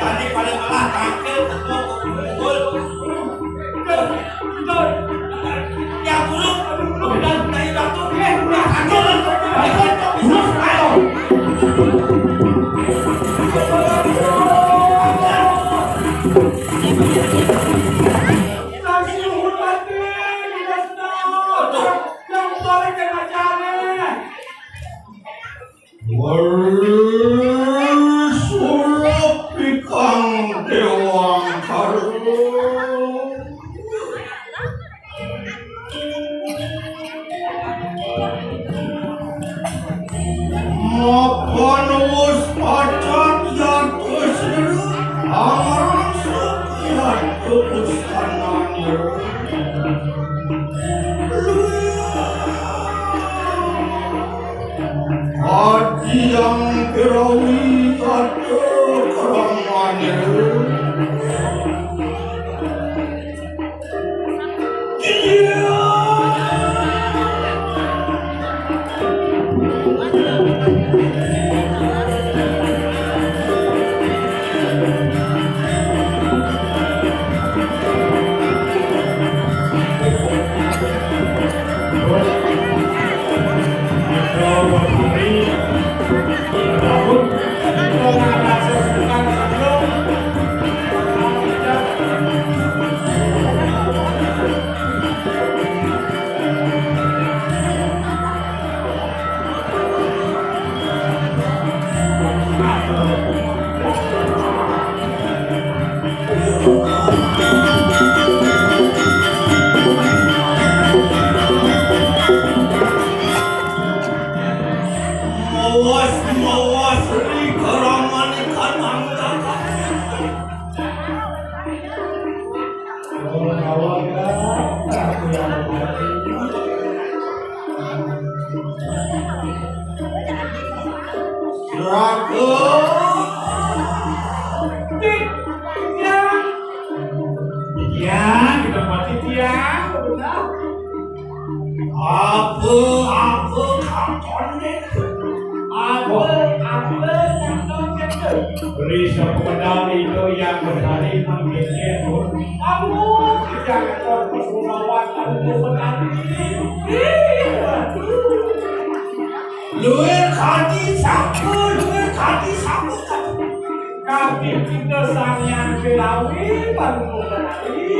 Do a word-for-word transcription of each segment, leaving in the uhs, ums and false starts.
Tadi pada malah tangkil, betul, betul. Betul, betul. Ya, burung, burung dan tai batu. Eh, udah, hancur. Burung, ayo. Yang balik dengan jane. Wes, ora pikang dewang karo. Mapan wis pacak jatuh sira, amarang sekian kepusanane. Adi yang kerawi ada keramane. Mawas, mawas, ri karamane kanang kakak. Raga. Ya, kita mati dia. Apa, apa, kapan deh? Apa, apa, kapan deh? Beri sepedal itu yang berani menggigit. Kamu tidak akan berguna waktu berani. Iya, aduh. Luwih kadi sapa, luwih kadi sapa. Kadi kita samian kelawi, baru berani.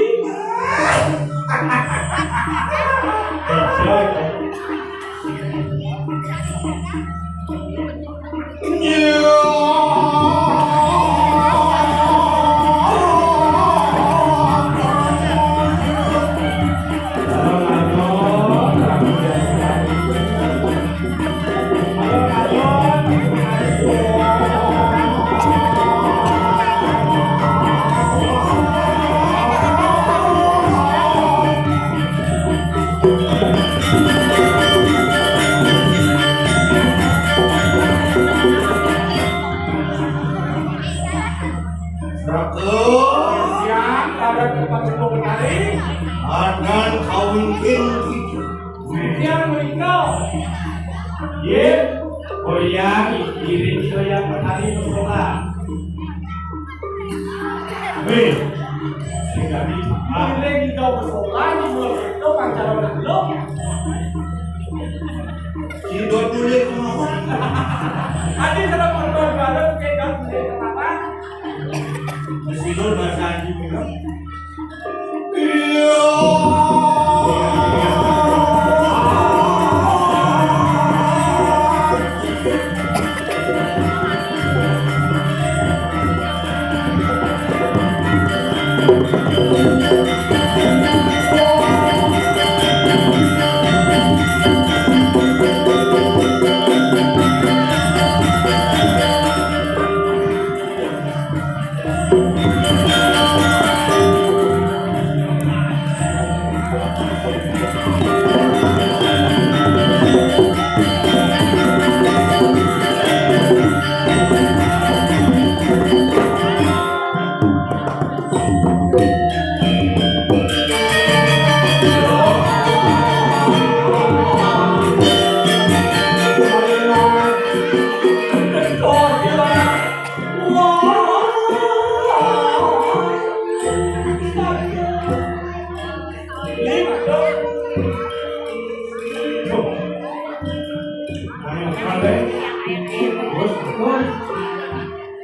Raga. Siang, pada tempat untuk menari. Adan kawingking itu. Siang, menikah. Ye, oh ya, diri saya menari bersorak. Weh, sing dadi akhirnya kita bersorak, mulai itu pacaran belum. Sidot dulu kemauan. Adi kalau berdoa bareng, kita boleh kemana? Sidot bahasa Anjing bilang.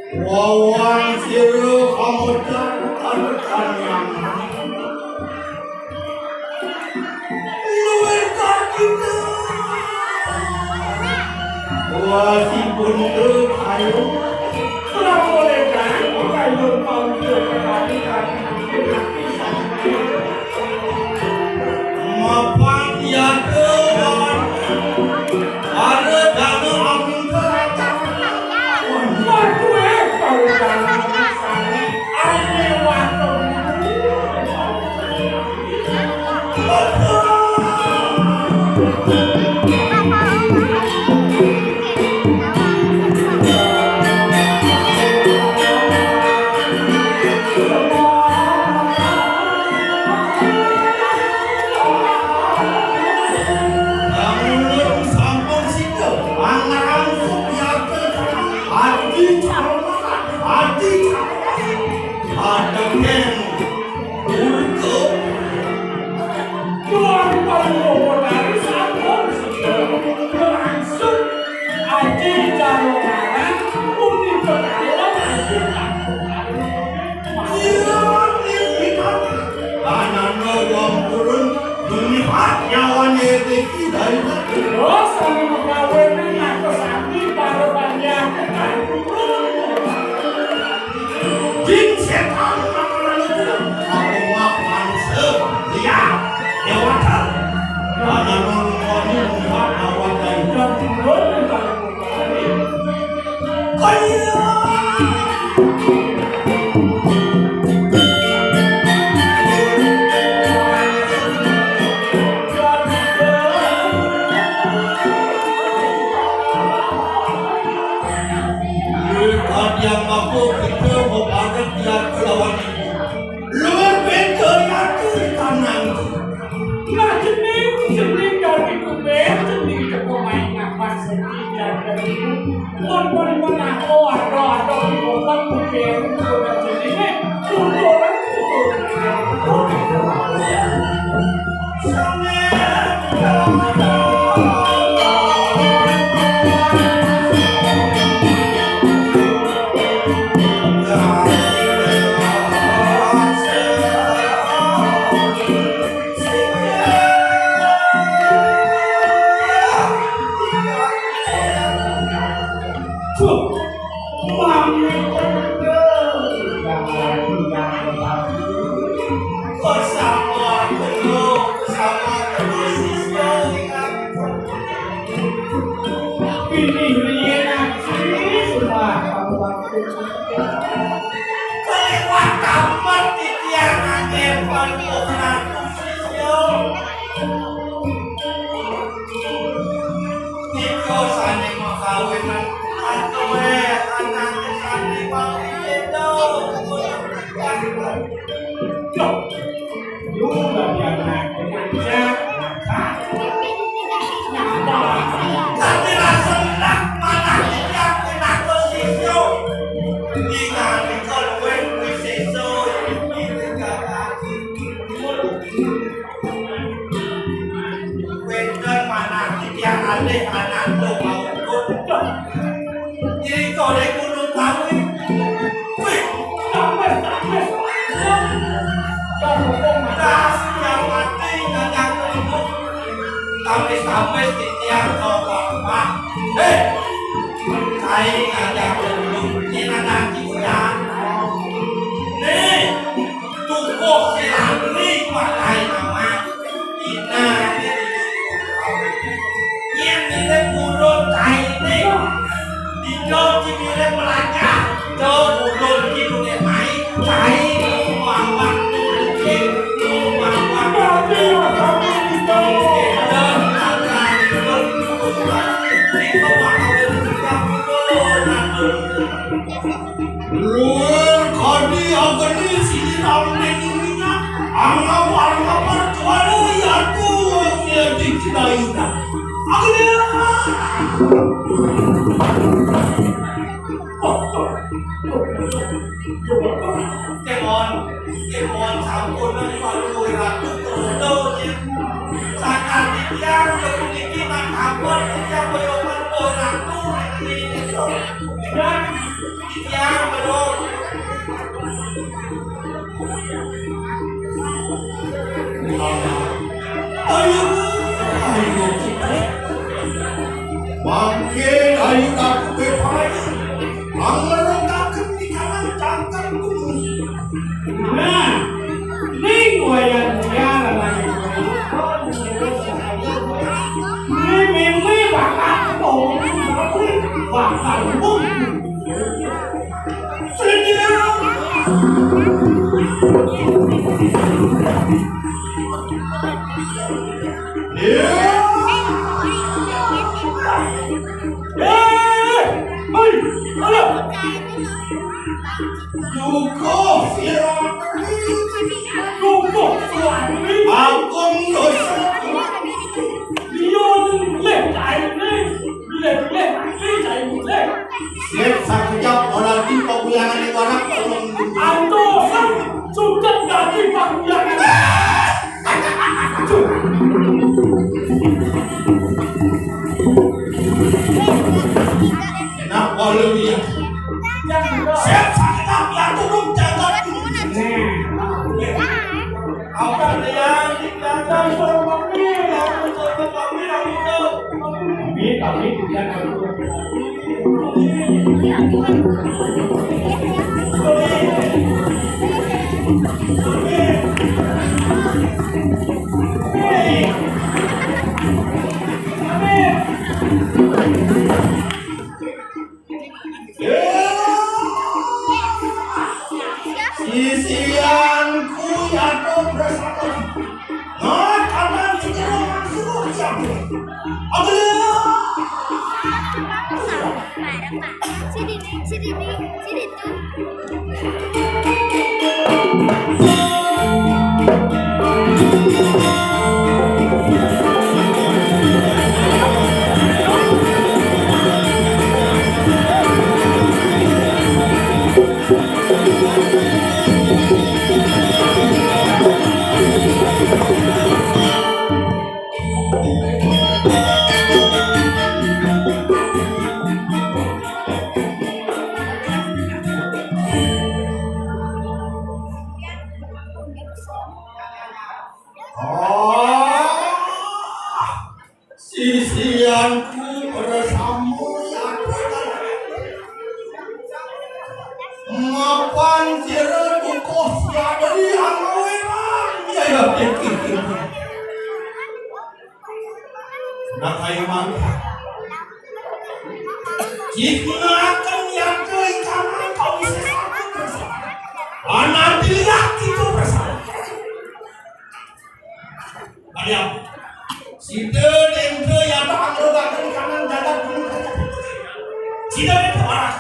Wawang sira kamocan karo tanyang. Luwih kagita. Wasipun ayo. Lamun edan, ayo pamit kami kami. Mapan yadra wan. Ada dana amingka. Waduh, eh, kalau dana sami. Ane waktu. Sampun sida, pangrangsuk yatra, adi calon, adi calon, adeken. Tuan Panglopon Ari sampun sida berangsur aji jalo ngarang punika kawula. Iya, iya. Ananda wong purun melihat nyawane iki dari. Terus kami mengawinkan aku sami para panjang. Jin setan makanan itu. Aku mah manusia. Iya. Dewata. Karena nonton ini melihat awak dan turun. Kaya. Luwih kadiang aku kita mabareng tiada lawan ibu. Luwih beda nyatu di tanah itu. Nah, jening, jening dari kubeh, jening teko main napas, jening dari kubeh. Pun, pun, pun, aku ada, ada di bawah kubeh, kubeh jening. Tuturan, tuturan. Pilih riyen aksi, wah, kaliwat tamat titiang ngangge panuh seratus sisya. Nika sane makawinan, atuhe anake sane mawida. Duh, Tapi rasa enak malah titiang pinaka sisya. Inganika luwih kuwi sesa. Wenten malah titiang alih ananda mawon. Irika ning Gunung Kawi. Wih, tames, tames. Das yang mati ngajak ribut. Tames, tames titiang kok, Pak. Hei, kai ngajak ribut. Ini anak titiang. Nih, tukuh silang nih, Pak Kai Mama. Inane yen mirip urut caine, dina iki mirip melacah. Do urut iki nune mai, cai mawak nulke, mawak. Lur kadi ageni sini ramene dunia. Angap-angap perjuangan yaitu yang dicintainya. Ageni. Kemon, kemon sampun palu ratu terus. Sakadi tiang puniki nang abot tiang boyokan ratu niki. Dan tiang Eh, hei, alah. Dukuh sira. Dukuh suami. Agung dosa. Dia ni leh cai ni. Leh, leh, leh cai ni leh. Siap sakejap ora di paguyangan ing warak. Antosan suket dadi paguyangan. Nak walu dia. Siap sakejap ya turun jagat. Apa dia? Kami, kami tidak. Sisianku ya to bersatu. Nah, kanan kita masuk siap. Aduh. Sini, sini, sini tuh. Sisianku bersama. Mapan sira dukuh sadari angawirang. Ya, ya. Nah, kaya mangga. Jiknaken yatra ikanan kawisésaken bersama. Anak dilihat itu bersama. Ayo. Sida néntra yata angrugaken kanan jagat gunung kaca. Sida néntra waras.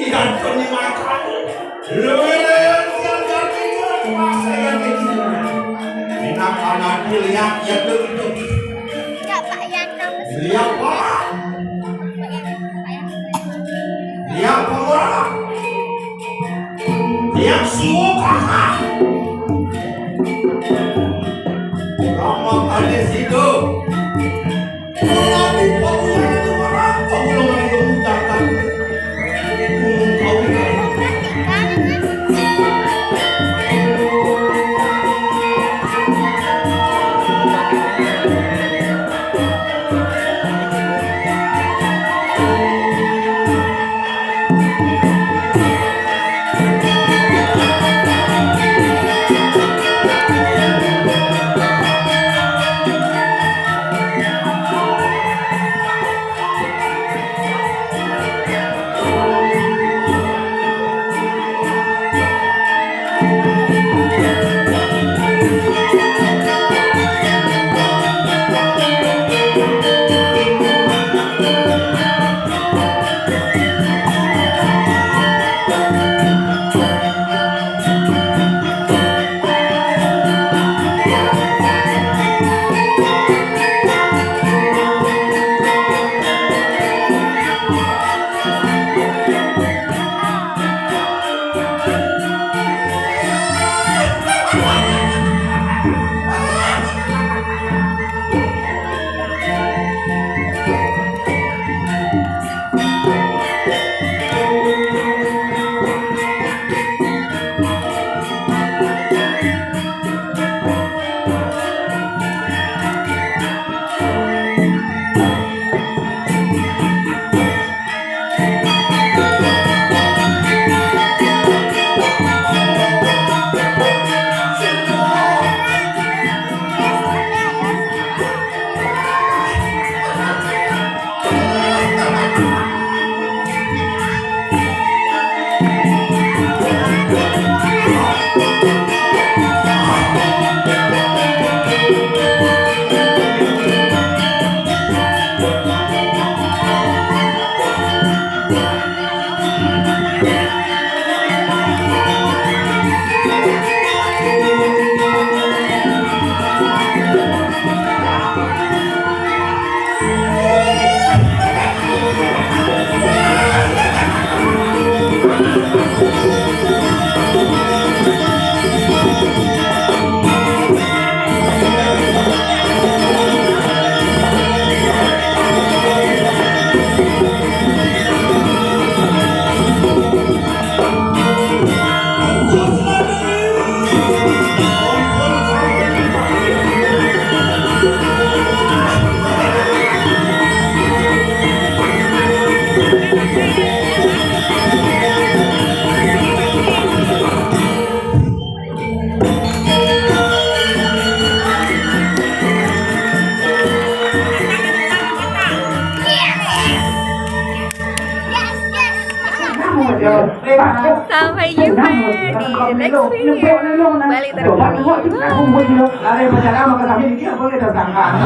Iya, Tony Markon. Luwih-luwih siang jam tiga, kuasa yang kayak gini. Enak anak dilihat, ya, tuh, tuh. Enggak, Pak Yanto. Lihat, Pak. Pak Yanto, Pak Yanto. Lihat, Pak. Lihat, suka. Rama kali situ. Sampai jumpa di next video. Balik terus. Ada yang pacaran sama kami, dia boleh tersangka.